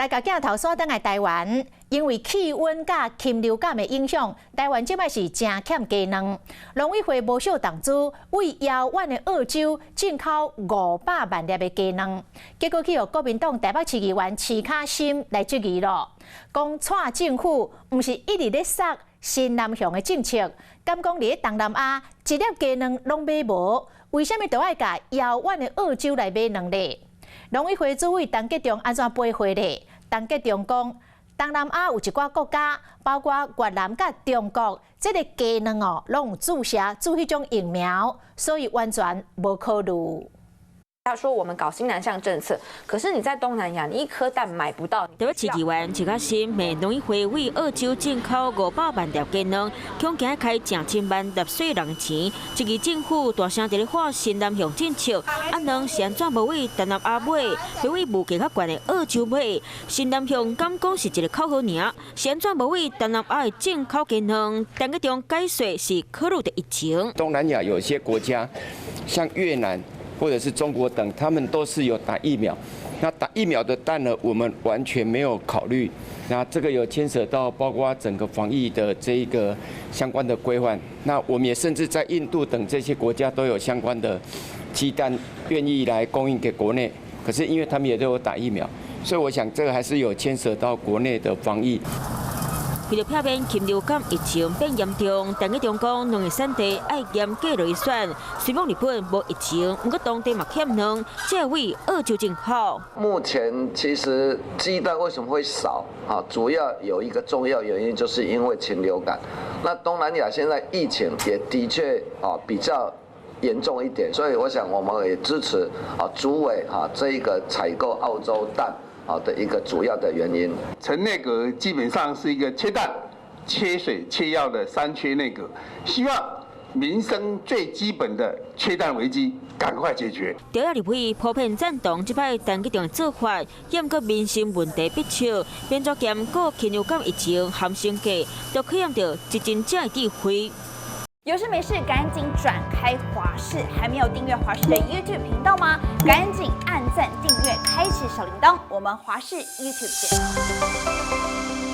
來共鏡頭轉轉來台灣，因為氣溫佮禽流感的影響，台灣這擺是誠欠雞卵。農委會無少投資，對遙遠的澳洲進口500萬粒的雞卵，結果去予國民黨台北市議員徐卡心來質疑咯，講蔡政府毋是一直咧殺新南向的政策，敢講佇咧東南亞一粒雞卵攏買無，為啥物都愛共遙遠的澳洲來買卵咧？農委會主委陳吉仲按怎回話咧？陳吉仲講，東南亞有一寡國家，包括越南佮中國，這个雞卵哦，攏有注射注彼種疫苗，所以完全無考慮。他說我們搞新南向政策，可是你在東南亞，你一顆蛋買不到。台北市議員徐卡心罵農委會對澳洲進口500萬粒雞卵，恐驚開成千萬納稅人的錢，質疑政府大聲佇咧喊新南向政策，啊卵是按怎無對東南亞買，欲對物價較懸的澳洲買？新南向敢講是一個口號爾，是按怎無對東南亞的進口雞卵？陳吉仲解說是考慮著疫情。東南亞有些國家，像越南，或者是中國等，他們都是有打疫苗。那打疫苗的蛋呢，我們完全沒有考慮。那這個有牽涉到包括整個防疫的這一個相關的規範。那我們也甚至在印度等這些國家都有相關的雞蛋願意來供應給國內。可是因為他們也都有打疫苗，所以我想這個還是有牽涉到國內的防疫。為著避免禽流感疫情變嚴重，陳吉仲講，卵的產地愛嚴格落去選。雖罔日本無疫情，毋過當地嘛欠卵，這對澳洲進口。目前其實雞蛋為什麼會少？啊，主要有一個重要原因，就是因為禽流感。那東南亞現在疫情也的確啊比較嚴重一點，所以我想我們也支持啊主委啊這一個採購澳洲蛋啊的一個主要的原因。陳內閣基本上是一個缺蛋、缺水、缺藥的三缺內閣，希望民生最基本的缺蛋危機趕快解決。朝野立委普遍贊同這擺陳吉仲的做法，毋過民生問題迫切，變作兼顧禽流感疫情含生計，都考驗著執政者的智慧。有事沒事趕緊轉開華視，還沒有訂閱華視的 YouTube 頻道嗎？趕緊按讚、訂閱、開啟小鈴鐺，我們華視 YouTube 見。